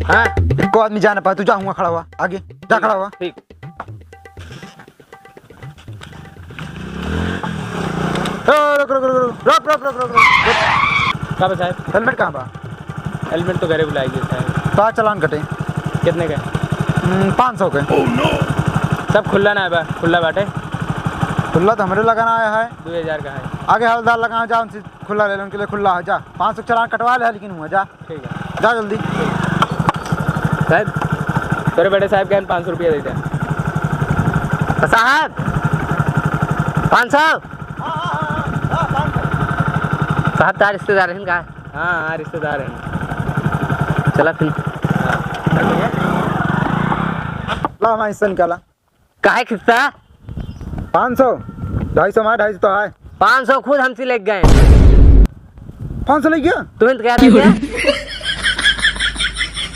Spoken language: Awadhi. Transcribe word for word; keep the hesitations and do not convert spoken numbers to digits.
हाँ। एको आदमी जा ना पाए, तू जा हुआ खड़ा हुआ, आगे जा, खड़ा हुआ। ठीक। ए, रुक, रुक, रुक। का बा साहब? हेलमेट कहाँ बा? हेलमेट तो घरे भुलाइ गए साहब। का चालान कटे? कितने का? हम्म, पाँच सौ के। सब खुला ना बा, खुला बाटे। खुला तो हमरे लगाना आया है। दो हजार का है। आगे हवलदार लगा, जा उनसे खुला ले लो, उनके लिए खुला है, जा। पाँच सौ चालान कटवा ले, लेकिन हुआ जा। ठीक है। जा जल्दी। साहब, तोरे बड़े साहब के पाँच सौ रुपया दे दे। साहब, पाँच सौ। साहब, तार रिश्तेदार हैं का? हाँ, हाँ, रिश्तेदार हैं। चला फिर। ला, हमारे हिस्सा निकाला। काहे खिस्सा? पाँच सौ, ढाई सौ हमारे, ढाई सौ तो है। पाँच सौ खुद हमसे लेके गए। पाँच सौ लेके गया? तुरंत गया था क्या?